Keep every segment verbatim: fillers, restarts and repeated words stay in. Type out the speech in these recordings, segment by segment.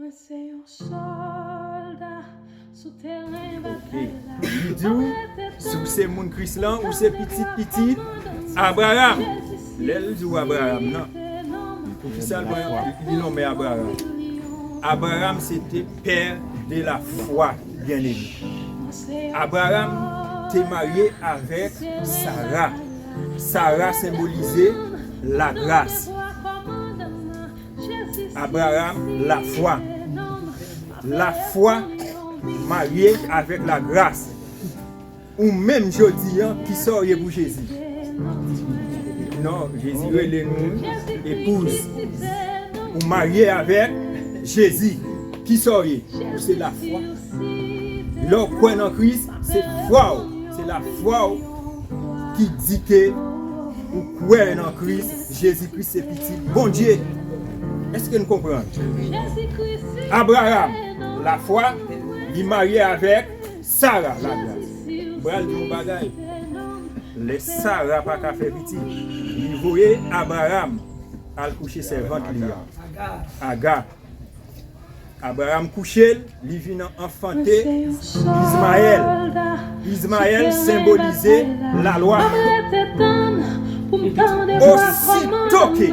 Se yon sòlda sou teren batay la. Li di w, si w se moun Kris lan, ou se pitit pitit Abraram. Lè l di w Abraram nan, poukisa l pran li nonmen Abraram? Abraram se te pè de la fwa, byeneme. Abraram te marye avèk Sara. Sara senbolize lagras. Abraram, lafwa. Lafwa marye avèk lagras. Ou menm jodi an, kisa w ye pou Jezi? Non, Jezi rele nou epouz. Ou marye avèk Jezi. Kisa w ye? Ou se lafwa. Lè w kwè nan Kris, se fwa w. Se lafwa w ki di ke ou kwè nan Kris, Jezi Kris se pitit Bondye. Èske n konprann? Abraram, lafwa, li marye avèk Sara, lagras. M pral di yon bagay. Lè Sara pa ka fè pitit, li voye Abraram al kouche sèvant li a, Aga. Abraram kouche l, li vin anfante Izmayèl. Izmayèl senbolize lalwa. Osito ke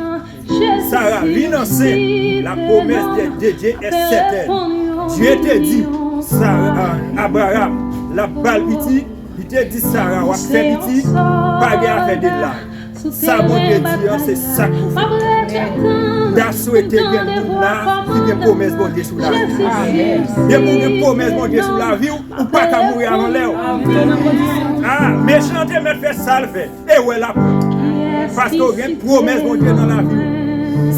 Sara vin ansent, la promesse de, de Dieu est certaine. Dye te di Sara, Abraram, l ap ba l pitit, li te di Sara, w ap fè pitit, pa gen afè de la. Sa Bondye di an, se sa k pou fèt. M ta swete gen moun la ki gen pwomès Bondye sou lavi w. Depi w gen pwomès Bondye sou lavi w, ou pa ka mouri avan lè w. A, mechan te mèt fè sa l fè. E wè l ap wè. Paske w gen pwomès Bondye nan lavi w.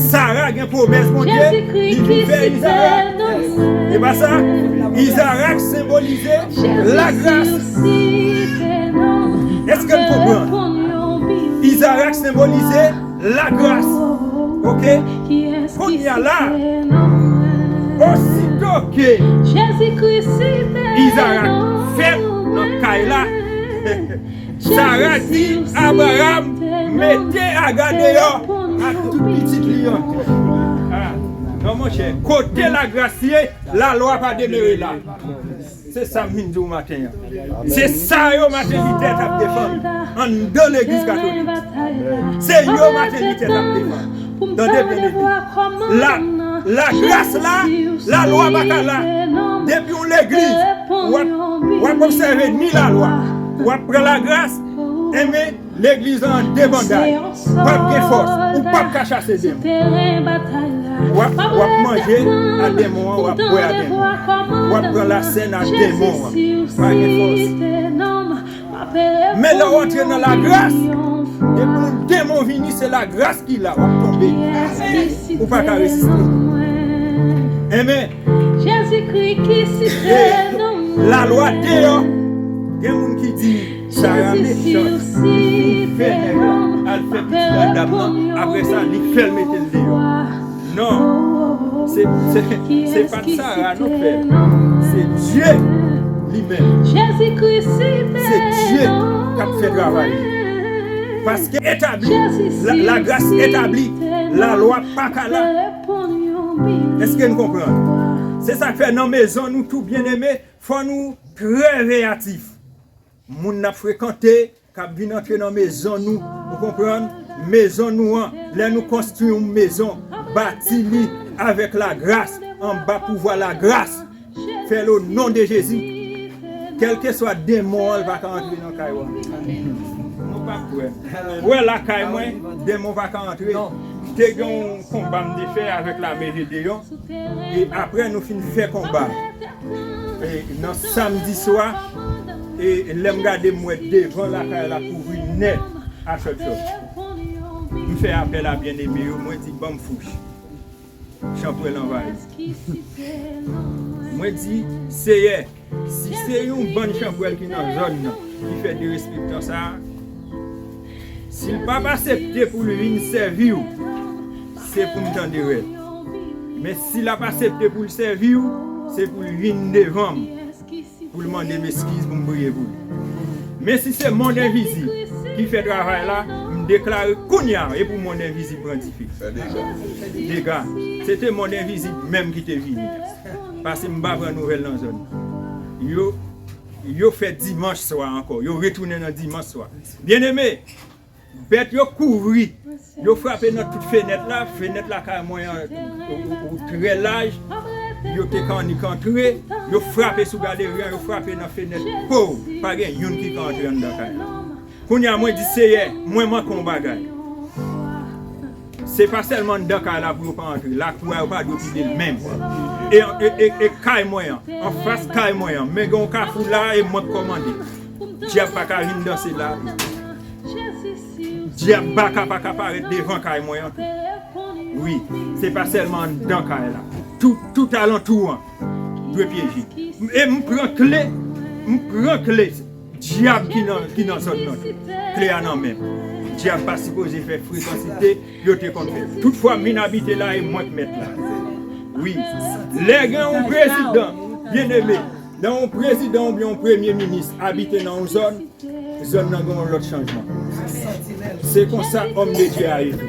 Sara gen pwomès Bondye, li vin fè Izarak. E pa sa? Izarak senbolize lagras. Èske n konprann? Izarak senbolize lagras. Oke? Kounye a la, osito ke Izarak fèt nan kay la, Sara di Abraram, mete Aga deyò ak tout pitit li an. A, non, monchè, kote lagras ye, lalwa pa demere la. Se sa m vin di w maten an. Se sa yo Maten Litè t ap defann anndan legliz katolik. Se yo Maten Litè t ap defann. Tande byen, tande. La, lagras la, lalwa pa ka la. Depi yon legliz, w ap, w ap obsève ni lalwa, w ap pran lagras, enben, legliz lan an debandad. W ap gen fòs, ou p ap ka chase demon. W ap, w ap manje a demon an, w ap bwè a demon an. W ap pran lasèn a demon an. Pa gen fòs. Men lè w antre nan lagras, depi yon demon vini, se lagras ki la, w ap tonbe. Ou pa ka reziste. Enben, e lalwa deyò, gen moun ki di, Sara mechan, li fin fè nèg la al fè pitit a dam nan, apre sa, li fè l mete l deyò. Non, se, se, se pa t Sara non, frè. Se Dye li menm. Se Dye k ap fè travay li. Paske etabli, la, lagras etabli, lalwa pa ka la. Èske n konprann? Se sa k fè nan mezon nou tou, byeneme, fò nou trè veyatif. Moun n ap frekante, k ap vin antre nan mezon nou, ou konprann? Mezon nou an, lè nou konstwi yon mezon, bati li avèk lagras, anba pouvwa lagras, fè l o non de Jezi. Kèlkeswa demon an, l pa ka antre nan kay ou an. Nou pa kwè. Ou wè lakay mwen, demon pa ka antre. Te gen yon konba m te fè avèk lame Jedeyon. E apre nou fin fè konba, e nan samdi swa, e lè m gade, m wè devan lakay la kouvri nèt a chòtchòt. M fè apèl a byeneme yo, mwen di, ban m fouch. Chanpwèl anvayi. Mwen di, Seyè, si se yon bann chanpwèl ki nan zòn nan ki fè derespektan sa a, si l p ap asepte pou l vin sèvi w, se pou m tande rèl. Men si l ap asepte pou l sèvi w, se pou l vin devan m, pou l mande m eskiz, pou m priye pou li. Men si se mond envizib ki fè travay la, m Deklare kounye a, e pou mond envizib pran dife. Dega. Se te mond envizib menm ki te vini. Paske m pa pran nouvèl nan zòn nan. Yo, yo fè dimanch swa ankò. Yo retounen nan dimanch swa. Byeneme, bèt yo kouvri. Yo frape nan tout fenèt la. Fenèt lakay mwen an, ou, ou, ou trè laj. Yo te ka annik antre. Yo frape sou galeri an, yo frape nan fenèt. Po, pa gen youn ki ka antre anndan kay la. Kounye a, mwen di, Seyè, mwen manke yon bagay. Se pa sèlman anndan kay la pou yo pa antre. Lakou a, yo pa dwe pile l menm. E, e, e, e kay mwen an, anfas kay mwen an, men gen yon kafou la, e mwen k kòmande. Dyab pa ka vin danse la tou. Dyab baka pa ka parèt devan kay mwen an tou. Wi, se pa sèlman anndan kay la. Tout, tout alantou an dwe pyeje. E m pran kle, m pran kle. Dyab ki nan, ki nan zòn nan tou. Kle a nan men m. Dyab pa sipoze fè frekansite yo te konn fè. Tout fwa m vin abite la, e mwen k mèt la. Wi. Lè gen yon prezidan, byeneme, nan yon prezidan oubyen yon premye minis abite nan yon zòn, zòn nan gen yon lòt chanjman. Se konsa òm de Dye a ye tou.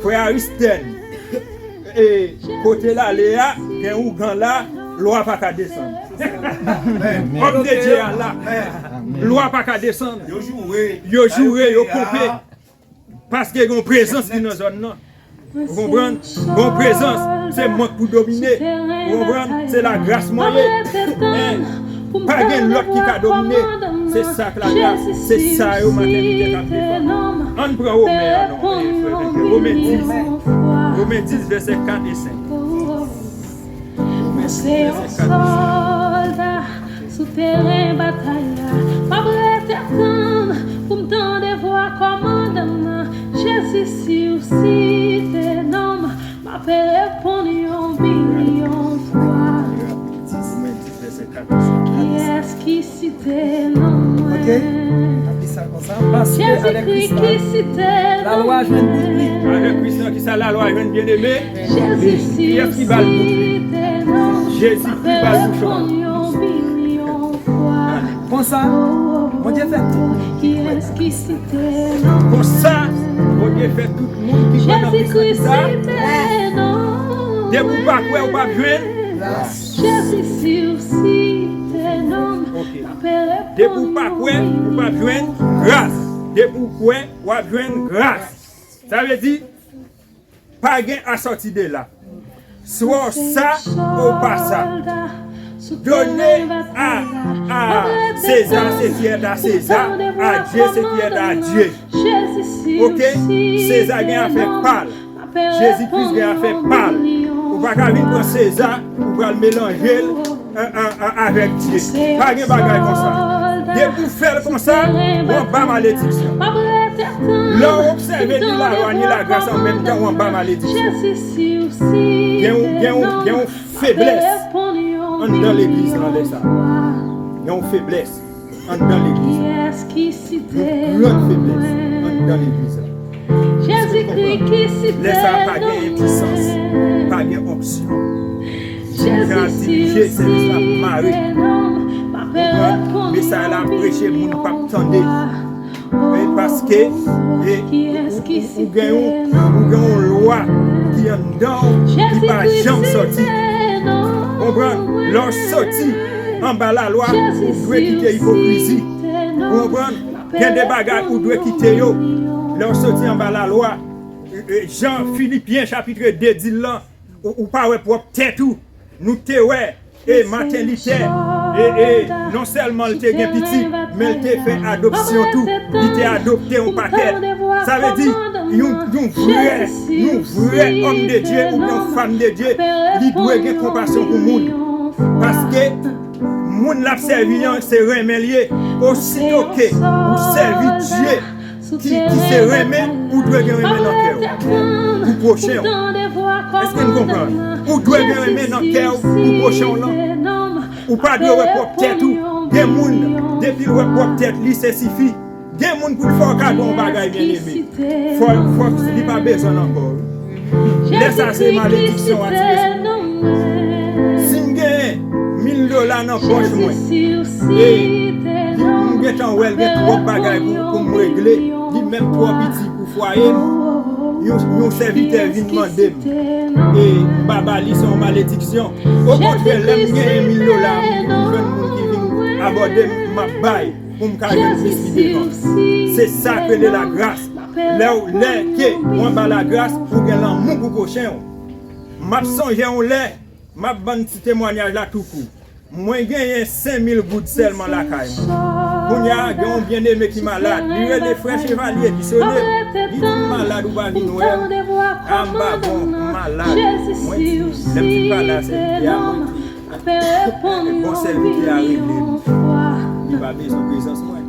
Frè Aristèn, e kote l ale a, gen ougan la, lwa pa ka desann. Òm de Dye a la, lwa pa ka desann. Yo joure, yo ponpe. Paske gen yon prezans ki nan zòn nan. Ou konprann? Gon prezans, se mwen k pou domine. Ou konprann? Se lagras mwen ye. Hein? Pa gen lòt ki ka domine. Se sa k lagras. Se sa yo matènite k ap defann. Ann pran Women an non, e, frè Venke. Women dis. Women dis, vèsè kat e senk. Mwen se yon sòlda sou teren batay la. M ap rete tann pou m tande vwa kòmandan nan. Jezi, si w site non m, m ap reponn yon milyon fwa. Kiyès ki site non mwen? Ok. N ap li sa konsa. Paske avèk Kris la, lalwa jwenn bout li. Avèk Kris la, kisa lalwa jwenn, byeneme? Kiyès ki ba l bout li? Jezi ki ba l bouchon. Konsa, Bondye fè tout moun ki kwè nan Kris. Konsa, Bondye fè tout moun ki kwè nan Kris la, kisa? Depi w pa kwè, ou p ap jwenn. Jezi, si w site non m, m ap reponn. Depi w pa kwè, ou p ap jwenn gras. Depi w kwè, w ap jwenn gras. Sa vle di, pa gen asòti de la. Swa w sa ou pa sa. Donner à, à César ce qui est à César, à Dieu ce qui est à Dieu. Ok? Seza gen afè pa l. Jezi Kris gen afè pa l. Ou pa ka vin pran Seza, ou pral melanje l, a, a, a, avèk Dye. Pa gen bagay konsa. Depi w fè l konsa, w anba malediksyon. Lè w obsève ni lalwa ni lagras an menm tan, w anba malediksyon. Gen yon, gen yon, gen yon feblès anndan legliz lan lè sa. Gen yon feblès anndan legliz lan. Yon gran feblès anndan legliz lan. Lè sa pa gen pisans, pa gen onksyon. Jan ap dirije, sèvis la mare. Konprann? Mesaj la ap preche, moun p ap tande. E paske, e, ou, ou, ou gen yon, ou gen yon lwa ki anndan w ki pa janm sòti. Konprann? Lè w sòti anba lalwa, ou dwe kite ipokrizi. Ou konprann? Gen de bagay ou dwe kite yo. Lè w sòti anba lalwa, e, e, jan Filipyen chapit de di l lan, ou, ou pa wè pwòp tèt ou. Nou te wè, e, Maten Litè, e, e, non sèlman l te gen pitit, men l te fè adopsyon tou. Li te adopte yon pakèt. Sa vle di, yon, yon vrè, yon vrè òm de Dye oubyen yon fanm de Dye, li dwe gen konpasyon pou moun. Paske moun l ap sèvi an, se renmen l ye. Osito ke ou sèvi Dye, ki, ki se renmen, ou dwe gen renmen nan kè w pou pwochen w. Èske n konprann? Ou dwe gen renmen nan kè w pou pwochen w lan. Ou pa dwe wè pwòp tèt ou. Gen moun, depi l wè pwòp tèt li, se sifi. Gen moun pou l fè w kado yon bagay, byeneme, fò, fò li pa bezwen l ankò. Lè sa se malediksyon atire sou ou. Si m gen mil dola nan pòch mwen, e m gentan wè l gen twòp bagay pou, pou m regle, Li menm twò piti pou fwaye m. Yon, yon sèvitè vin mande m, e m pa ba li, se yon malediksyon. Okontrè, lè m genyen mil dola, m jwenn moun ki vin abòde m, m ap bay pou m ka jwenn plis pi devan. Se sa k rele lagras. Lè w, lè ke w anba lagras, ou gen lanmou pou pwochen w. M ap sonje yon lè, m ap ban ti temwanyaj la tou kou. Mwen genyen senk mil goud sèlman lakay mwen. Kounye a, gen yon byeneme ki malad. Li rele frè Chevalye, li sone m. Li di m malad, ou pa vin wè m. A m pa bon, m malad. Mwen di, lè m fin pale a sèvitè a, mwen di, bon sèvitè a rele m. Li pa bezwen prezans mwen.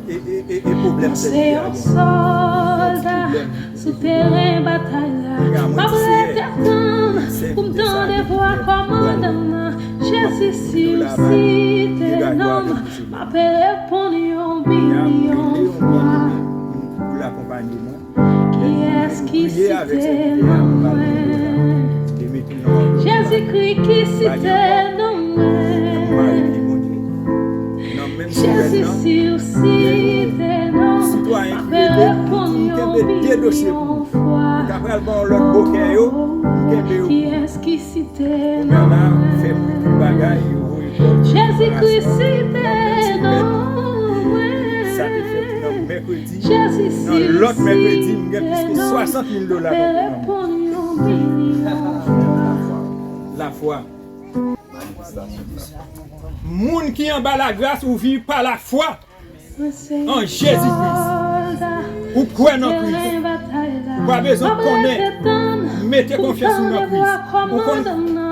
E, e, e, e pwoblèm sèvitè a gen. Yon ti pwoblèm. Sou teren batay la, m ap rete tann pou m tande vwa kòmandan nan. Jezi, si w site non m, m ap reponn yon milyon fwa. Kiyès ki site non mwen? Jezikri ki site non mwen. Jezi, si w site non m, m ap reponn yon milyon fwa. Ou ta pral ban yon lòt bokè yo, m kenbe yo. Kiyès ki site non mwen? Jezi Kris site non mwen. Sa te fèt nan mèkredi. Nan lòt mèkredi, m gen plis ke swasant mil dola nan kont mwen. Lafwa. Moun ki anba lagras ou viv pa lafwa an Jezi Kris. Ou kwè nan Kris. Ou pa bezwen konnen. Mete konfyans ou nan Kris. Ou konn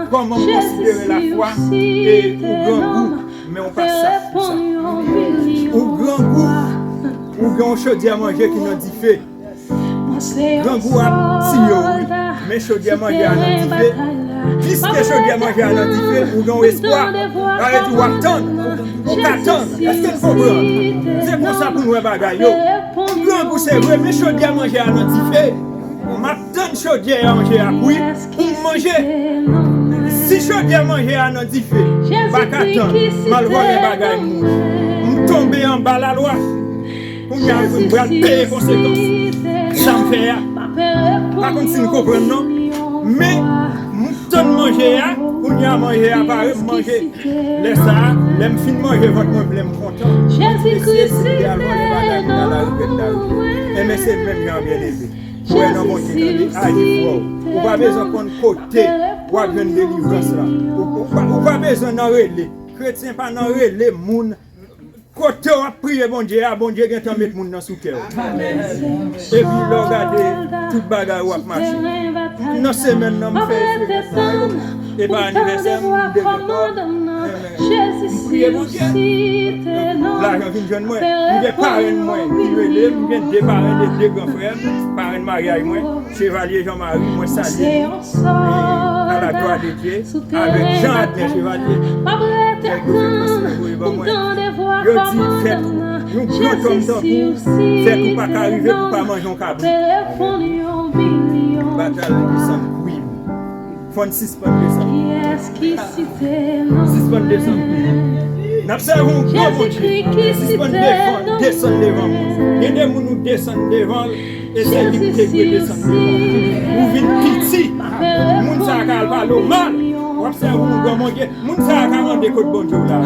kòman m konsidere lafwa e ou grangou, men ou pa sa pou sa. Ou grangou, ou gen yon chodyè manje ki nan dife. Grangou ap tiye w, wi. Men chodyè manje a nan dife. Piske chodyè manje a nan dife, ou gen yon espwa. Sa vle di w ap tann. Ou ka tann. Èske n konprann? Se konsa pou n wè bagay yo. Ou grangou, se vre, men chodyè manje a nan dife. M ap tann chodyè manje a kwi pou m manje. Si chodyè manje a nan dife, m pa ka tann. M al vòlè bagay moun. M tonbe anba lalwa. Kounye a, m pral peye konsekans sa m fè a. Pa konn si n konprann non. Men, m tann manje a, kounye a manje a pare, m manje. Lè sa a, lè m fin manje, vant mwen plen, m kontan. Mesye, si m te al vòlè bagay moun nan lari, m gen lari. Enben, se menm jan an, byeneme. Kwè nan Bondye, tande, aji pou w. Ou pa bezwen konn kote w ap jwenn delivrans la. Ou, ou pa, ou pa bezwen nan rele. Kretyen pa nan rele moun. Kote w ap priye Bondye a, Bondye gentan met moun nan sou kè w. Epi lè w gade, tout bagay w ap mache. Nan semèn nan, m fè eksperyans sa yo. E pa anivèsè m, m devan kò. M priye Bondye. Lajan vin jwenn mwen. M gen parenn mwen ki rele m, m gen de parenn e de gran frè m, parenn maryaj mwen. Chevalye Jean Marie, mwen salye nou. E a la glwa de Dye, avèk Jean Adler Chevalier, nèg yo fè transfè voye ban mwen. Yo di, fè tou, yon gran nonm tankou w, fè tou pa ka rive pou pa manje yon kabrit. Batay la desann kwi m. Fò n sispann desann kwi m. Sispann desann kwi m. N ap sèvi yon gran Bondye. Sispann defann, desann devan moun. Gen de moun ou desann devan l, e se li ki te dwe desann devan w. Ou vin piti. Moun sa a ka al pale w mal. W ap sèvi yon gran Bondye. Moun sa a ka mande kot Bondye w la.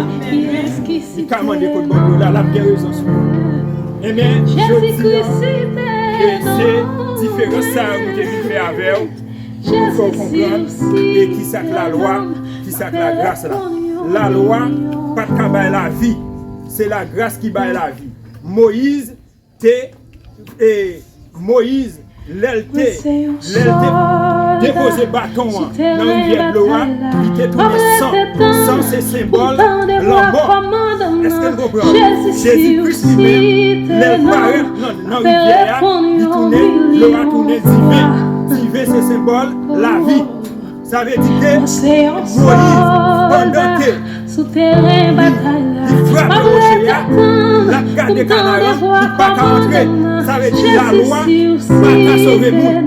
Li ka mande kot Bondye w la. L ap gen rezon sou ou. Ebyen, jodi a, e se diferans sa a nou te vin fè avè w. Pou fè w konprann e kisa k lalwa, kisa k lagras la. Lalwa pa t ka bay lavi, se lagras ki bay lavi. Moyiz te, e, Moyiz, lè l te, lè l te depoze baton an nan rivyè dlo a, li te tounen san. San se senbòl lanmò. Èske n konprann? Jezi Kris li menm, lè l parèt nan, nan rivyè a, li tounen, dlo a tounen diven. Diven se senbòl lavi. Sa vle di ke Moyiz, pandan ke li, li frape woche a, l ap gade kanaran, li pa ka antre. Sa vle di lalwa pa ka sove moun.